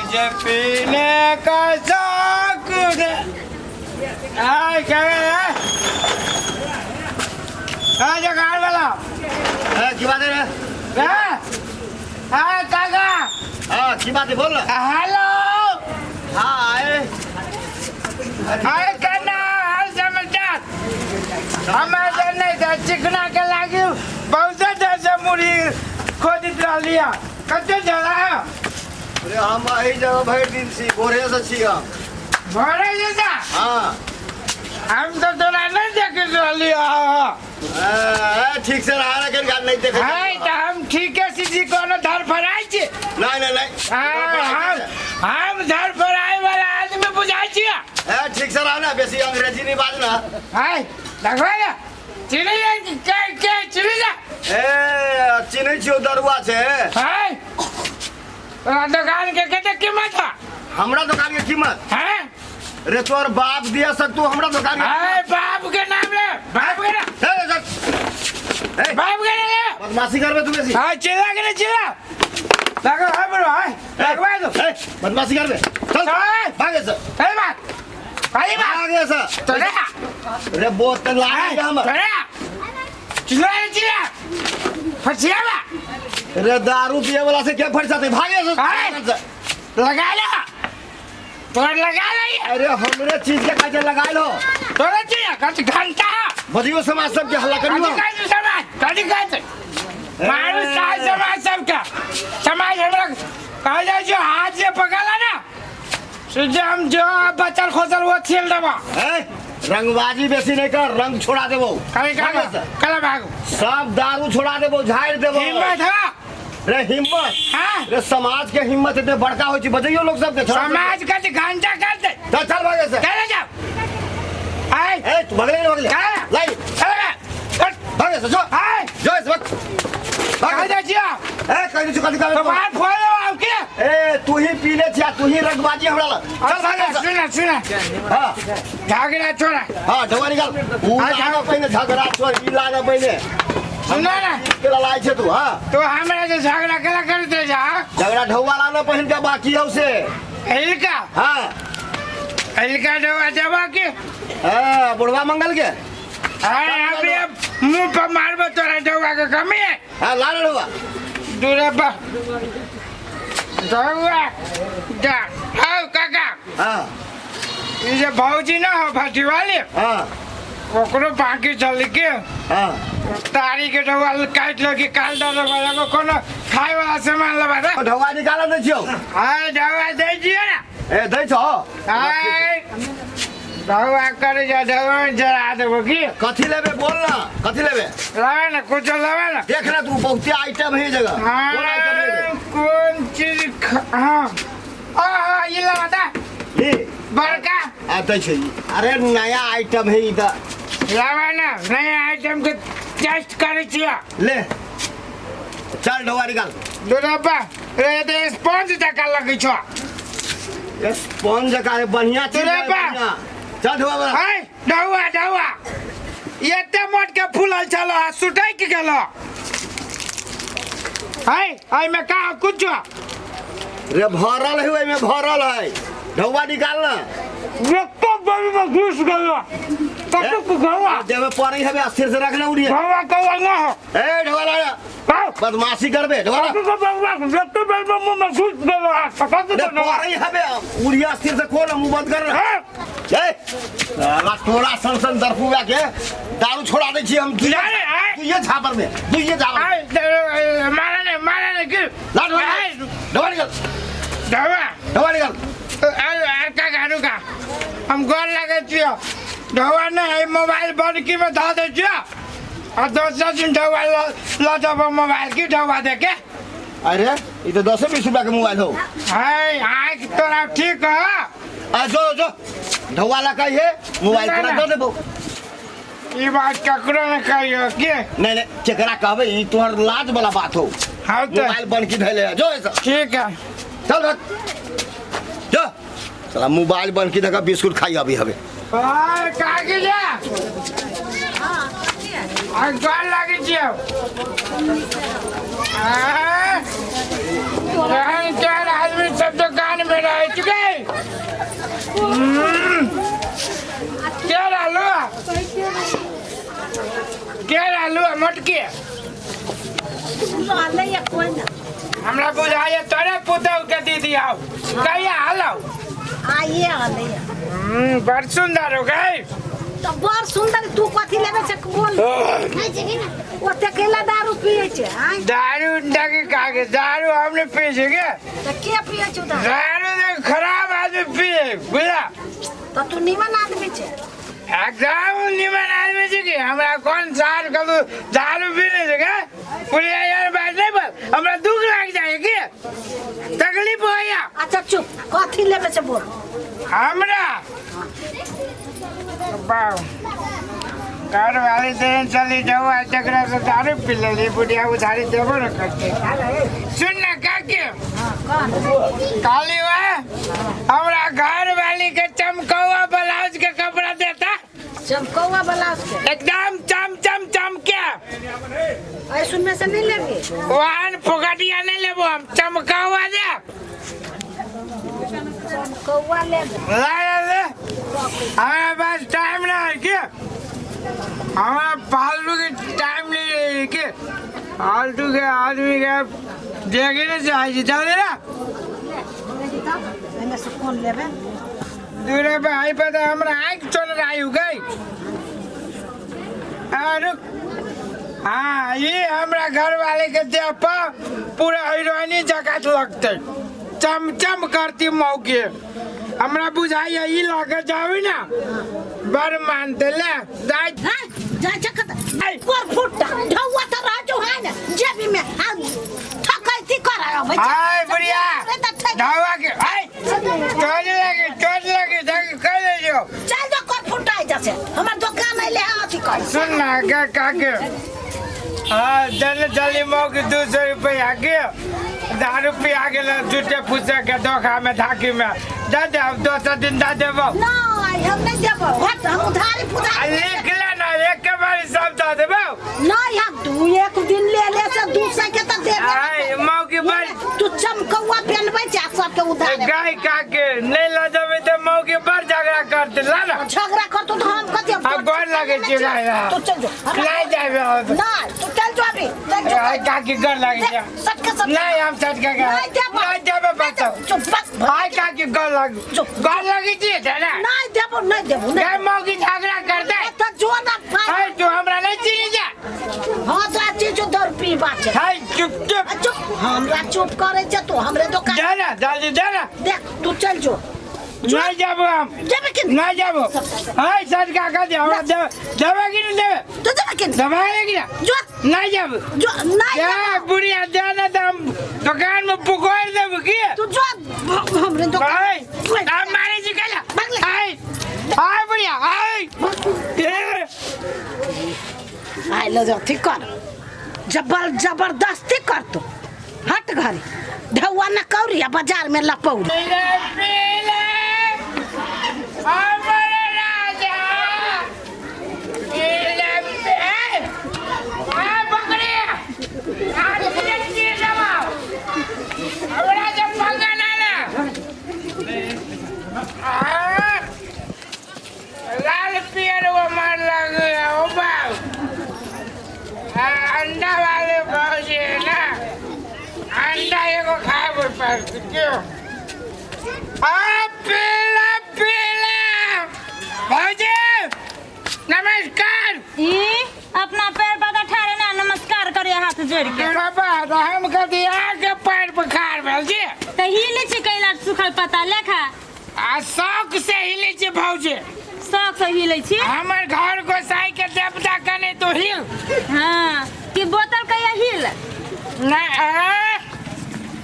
मुझे पीने का शौक है। हाँ, क्या है? हाँ, जो कार वाला। हाँ, की बात है रे? हाँ, हाँ, काका। हाँ, की बात है बोल ना। हेलो। हाँ आए। अरे कन्ना हाल समाचार? हमारे तो नहीं था चिकना के लागी बहुत देर से मुड़ी खोदित रहलिया कते जला है। अरे हम एही जगह भरि दिन छी, भोरे से छी हम। भरे जैसा? हाँ। हम तो तोरा नहीं देख रहलिया। ठीक से रहा ना कर नहीं देखे। है तो हम ठीके से जी कोनो धर फराई छी। नहीं नहीं नहीं। हाँ, हम धर फराई वाला आदमी बुझाई छी। ए, ठीक से रहा ना, बेसी अंग्रेजी नहीं बाजना। है देखो ना चिनी जा के के चिनी जा। ए चिन्है छियौ, दरुआ छै। है तोरा दुकान के कते कीमत है? हमरा दुकान के कीमत? हैं? रे तोर बाप दिया सकतू हमरा दुकान के। है बाप के नाम ले, बाप के नाम। ए, ए, ए, बाप के नाम ले। बदमाशी करबे तू बेसी। हाँ चिल्ला के नहीं चिल्ला। देखो हाँ बोलो हाँ लगवा दो। ए, बदमाशी करबे चल। चल। भागे से। चल भाग। खाली भाग। भागे से। चले। रे बोतल लागे हमर। चले। चिल्ला रे चिल्ला। फसिया बा। रे दारू पिए वाला से क्या फरसाते, भागे से। आए। लगा ले। तोरा लगा ले। अरे हमरे चीज के काजे लगाइल हो। तोरा चीज कत घंटा। बजियो समाज सब के हल्ला करियो। कथी कहै छै समाज? कथी कहै छै? मारू साल समाज सबके। समाज हमरा कहल जाइ छै हाथ जे पकड़ला ना सीधे हम जो बचल खोचल वो छील देबो। ए, रंगबाजी बेसी नहीं कर, रंग छोड़ा देबो। कल भागे से। कल भागो। सब दारू छोड़ा देबो, झाड़ि देबो। हिम्मत है? रे हिम्मत। हाँ? रे समाज के हिम्मत एते बड़का होइ छै, बजैयो लोग सब के। समाज के घंटा कर दे। चल चल भागे से। चले जाओ। आए। ए तू भगले नहीं भगले। चल। लाई। चले जा। भागे से जो। आए। जो इस वक्त। कहाँ जाइ छियै? ए कहि छु कथि तो कहबै। बाहर फोड़ देबो आब के। ए तू ही पी ले छिया, तू ही रंगबाजी हमरा लग। चल भागे से। सुन सुन। हां झगड़ा छोड़ा। हां ढवा निकाल। ऊ हाँ, लाना पहिने झगड़ा छोड़, ई लाना पहिने। सुन ना। केला लाय छै तू। हां तो हमरा से झगड़ा केला करते जा? झगड़ा ढौवा लाना पहिन के बाकी हौ से। एलका। हां एलका ढौवा देबो की? हां बुढ़वा मंगल के। अरे अभी मुंह पर मारबो तोरा ढौवा के कमी है। हां लाना ढौवा। दूरे पर ढौवा जा। आओ काका। हां ई जे भौजी ना हो भाटी वाली। हां ओकरो बाकी चल के। हां तारी के ढौवा काटि लो कि काल दऽ देबो, एगो कोनो खाय वाला सामान लेबा दे। ढौवा निकाल दै छियौ। हाय ढौवा दै छियै ना। ए दै छौ। हाय ढौवा करे जा, ढौवा जरा देबो की? कथी लेबे बोल ना, कथी लेबे? लेबे ना कुछो लेबे ना। देख ना तू बहुते आइटम है जगह। हाँ, कोन आइटम लेबे? कोन चीज हाँ। आ, हाँ, ई लेबा दे। ई? बड़का। आ दै छै ई। अरे नया आइटम है ई त। लेबा ना, नया आइटम के टेस्ट करै छियै। ले चल ढौवा निकाल। दुर्गप्पा रे ते स्पंज जकाँ लगै छौ। स्पंज जकाँ रे, बढ़िया चीज है, दुर्गप्पा। बढ़िया। चल ढौवा बना। हाय ढौवा ढौवा एते मोट के फूलल छल आ सुटैक गेल। हाय एहिमे का कुछ? रे भरल है, ओहिमे भरल है। ढौवा निकाल ना। एते बड़ी में घुस गेल। कतुक ढौवा? देवे पड़ै हबे, स्थिर से रखना उड़िए। ढौवा कौआ ना हो। ए ढौवा ला। आओ। बदमाशी करबे ढौवा ला। कतुक ढौवा एते बड़ी में मुंह में घुस गेल। कतुक रे ढौवा? पड़ै हबे, उड़िया स्थिर से खोल, मुंह बंद कर। हाँ। ए साला तोरा सन सन दरफुआ के दारू छोड़ा दै छी हम। अरे, आय। दुइये झापर में, दुइये झापर। आय, मारा ने, मारा ने की? ला ढौवा आय। निकाल, ढौवा निकाल। ढौवा। ढौवा निकाल। अरे, अरे, का का रुका। हम गोर लगे छियो। ढौवा ने है मोबाइल बंद की में धऽ दै छियो। आ दोसर दिन ढौवा ल देबो मोबाइल की ढौवा दे के। अरे ई तो 10-20 रुपया के मोबाइल हो। हाय, आँख तोरा ठीक हो? आ जो जो ढौवा ला कही है मोबाइल ना, तोरा ना। दऽ देबो। ई बात ककरो ने कहियो के? नहीं नहीं, केकरा कहबे, ई तोहर लाज वाला बात हो। हाँ तो। मोबाइल बंद की धैले है, जो ऐसा। ठीक है। चल भाग जो साला मोबाइल बंद की धका बिस्कुट खाई अभी हवे। हाय, काकी जा। आ गोर लागै छियौ। आँय? केहन केहन आदमी सब दुकान में के रहलू है मोटके? रहलै या कोइ ना। हमरा बुझाइए तोरे पुतहु के दीदी आओ कहिया हलो। आइए हलै। बड़ सुंदर हो गई। तऽ बड़ सुंदर। तू कथी लेबै छै बोल। ओते केला दारू पियै छै आँय? दारू के कागे दारू हमने पी छी के। तऽ के पियै छै दारू? दारू तो खराब आदमी पिए बुझला। तऽ तू निमन आदमी छै। एकदम निमन आदमी छी कि हमरा कोन साल कदू दारू पी नहीं छै के पूरे यार बात नहीं बोल, हमरा दुख लाग जाए के तकलीफ होया। अच्छा चुप, कथी लेबै छै बोल। हमरा बाप घर वाली देन चली जाओ आज जकरा से दारू पी लेली बुढ़िया उधारी देबो न करते। सुन ना काके काली वा हमरा घर वाली के चमकौआ ब्लाउज के कपड़ा देता। चमकौआ ब्लाउज के एकदम चम चम चमके। ऐसुन में से नहीं लेबी? वाहन फुकटिया नहीं लेबो हम, चमकौआ दे। चमकौआ लेबे। ला ले हमारे पास टाइम ना है के हमारा फालतू के टाइम नहीं है के फालतू के आदमी के देखे नहीं चाहिए चल ना। एहिमे से कोन लेबे? दूरे पे आई पे तो हमरा आँख चल रहा है गई। हाँ रुक, हाँ ये हमरा घर वाले के देह पर पूरा हीरोइनी जकात लगते चम चम करती मौके। हमरा बुझाइए ई लगे जाबी ना बड़ मानते ले जाय। हाँ जाय छै कत कोर फुट ढौआ त रह जो है ना जेबी में आ ठकैती कर अबै छै। हाय बुढ़िया ढौआ के हाय चोट लगी चोट लगी जाके कह ले जो। चल जो कोर फुट I जसे हमर दुकान अइले है अथी कर। सुन ना का काके हाँ जल्दी जल्दी मौके 200 रुपया के दारू पिया गेल झूठे फूसे के धोखा में धाकी में दे दे दोसर दिन दे देबो। नहीं हम नहीं देबो, हट हम उधारी पुधारी लिख ले ना एक के बारी सब दे देबो। नहीं हम दू एक दिन ले ले से 200 के त देबे। आय मौके पर तू चमकौआ पेनबै छै सबके उधार। गाय काके नहीं ला देबे त मौके पर झगड़ा करते ला ना। झगड़ा करतौ त हम कथी अब गोर लागे छै गाय। तू चल जो नहीं जाबे नहीं तू चल जो अभी चल जो। गाय काके गोर लागे छै सटके सटके नहीं हम सटके के नहीं देबो नहीं देबे बताओ। चुप बस भाई काके गोर लागे गोर लागे छै ना। नहीं देबो नहीं देबो। गाय मौकी झगड़ा करते त जो ना हाय तू हमरा नहीं चिनी जा। हां तो चीज दर पी बात छै। हाय चुप चुप चुप हमरा चुप करे छै तू हमरे दुकान जा ना जल्दी जा ना। देख तू चल जो नहीं जाबो हम जेबे कि नहीं जाबो। हाय सटका का दे हमरा देबे कि नहीं देबे? तू जेबे कि देबे कि ना जो नहीं जाबो जो नहीं जा बुढ़िया जा ना त हम दुकान में पुकार देबो की तू जो हमरे दुकान हाय हम मारे जी कला हाय हाय बुढ़िया हाय आइ लो अथी कर जबर जबरदस्ती कर तू हट घरे ढौआ न कौरी आ बाजार में लपौरी। लाल पियर वो मार लगे ओ बाप अंडा वाले भौजी है ना अंडा एगो खाए पर क्यों आ पीला पीला भौजी नमस्कार। ई अपना पैर पर ठाड़े ना नमस्कार करे हाथ जोड़ के। बाबा हम कभी आके पैर पखार भौजी त हिले छै कैला सुखल पत्ता लेखा आ शौक से हिले छै भौजी। शौक से हिले छी हमर घर गोसाई के देवता कने तो हिल। हाँ कि बोतल कहिया हिल नहीं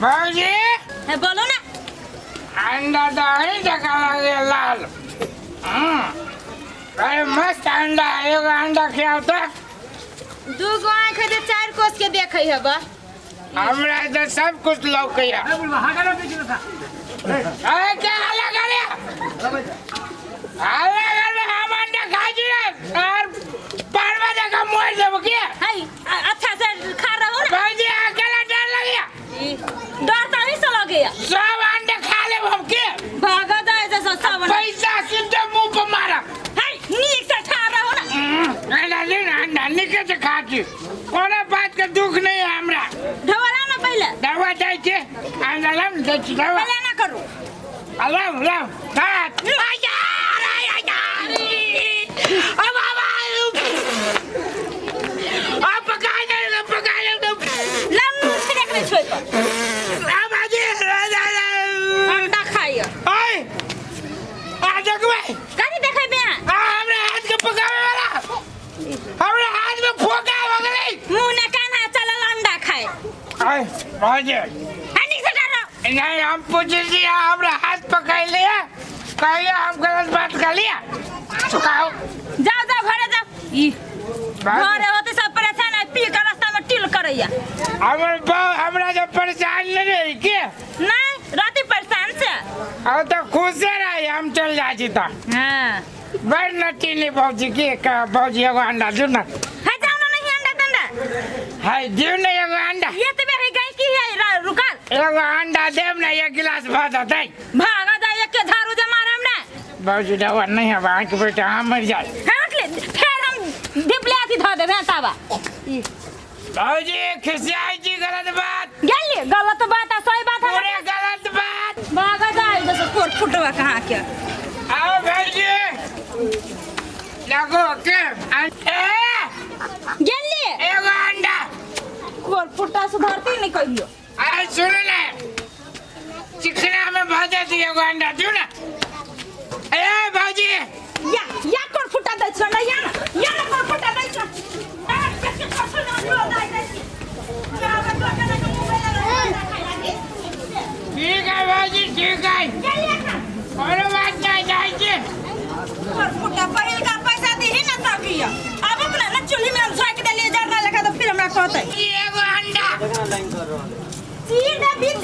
भौजी है बोलो ना। अंडा दही जका लगे लाल। अरे मस्त अंडा एगो अंडा खियाओ तो। दू गो आँख है 4 कोस के देखे हबा। हमरा तो सब कुछ लौकैया। अरे क्या हल्ला करे हल्ला करे हम अंडा खा जी और पारवा जगह मोड़ देब के। हाय अच्छा से खा रहो ना भौजी अकेला डर लगिया। डर तो नहीं से लगैया। सब अंडा खा लेब हम के भागत है जैसे सब पैसा सीधे मुंह पर मारा। हाय नीक से खा रहो ना। अंडा दे ना अंडा निके से खा छी। कोनो बात के दुख नहीं है हमरा। ढौआ लाओ ना पहिले। दवा दै छै अंडा लाओ ने, दै छी दवा। पहिले ना करू। लाओ लाओ खा। अब अब अब पका दे पका दे। लाओ नून छिड़क नै छोइ पर। अब आजे अंडा खाइए। ओए आ देखबै। कथी देखेबै अहाँ? आ हमरा हाथ के पकावे वाला हमरा हाथ में फोका हो गेलै। मुँह ने कान हाथ चलल अंडा खाए। आय भाजी आ नीक से डरो। नहीं हम पूछ लिया हमरा हाथ पकड़ लिया कहिए हम गलत बात कर लिया सुखाओ। जाओ जाओ घरे जाओ। ई घरे होते सब परेशान है पी के रास्ता में टिल करैया। हमर बाप हमरा जब परेशान नहीं रही के नहीं राती परेशान से और तो खुश रही हम चल जा छी ता। हां बड़ नटीली भौजी के भौजी एगो अंडा दू ना। है जाओ ना नहीं अंडा दंडा। है दियो ना एगो अंडा। ये तो मेरे गई की है रुकल। एगो अंडा देब ना एक गिलास भात देतै। भागा जा एक के झाड़ू जे मारम ना। भौजी दवा नहीं है आँख बेटा हम मर जाए। हाँ उठ ले फिर हम ढिपले अथी धऽ देबै तावा। भौजी खिसियाई छी गलत बात। गेलिए गलत बात आ सही बात है। पूरे गलत बात। भागा जा इधर से कोर फुटवा कहाँ के। आओ भौजी लगो के ए गेलिए एगो अंडा। कोर फुटा सुधारती नहीं कहियो। अरे सुन ना चिकना में भाजा दी एगो अंडा दियो ना। ए भौजी या या कोर फुटा दै छ ना या ना या ना कोर फुटा दै छ। आ के कसो ना लो दै दै छी। जा बटुआ के ना मोबाइल लगा खाइ लागी। ठीक है भौजी ठीक है। गेलिए खा। कोनो बात नहीं जाइ छी। कोर फुटा पहिल का पैसा दीही ना सकिया। अब अपना ना चूल्ही में हम झाँक देलिए जरना लेखा तो फिर हमरा कहतै। एगो अंडा। चीर दे बीच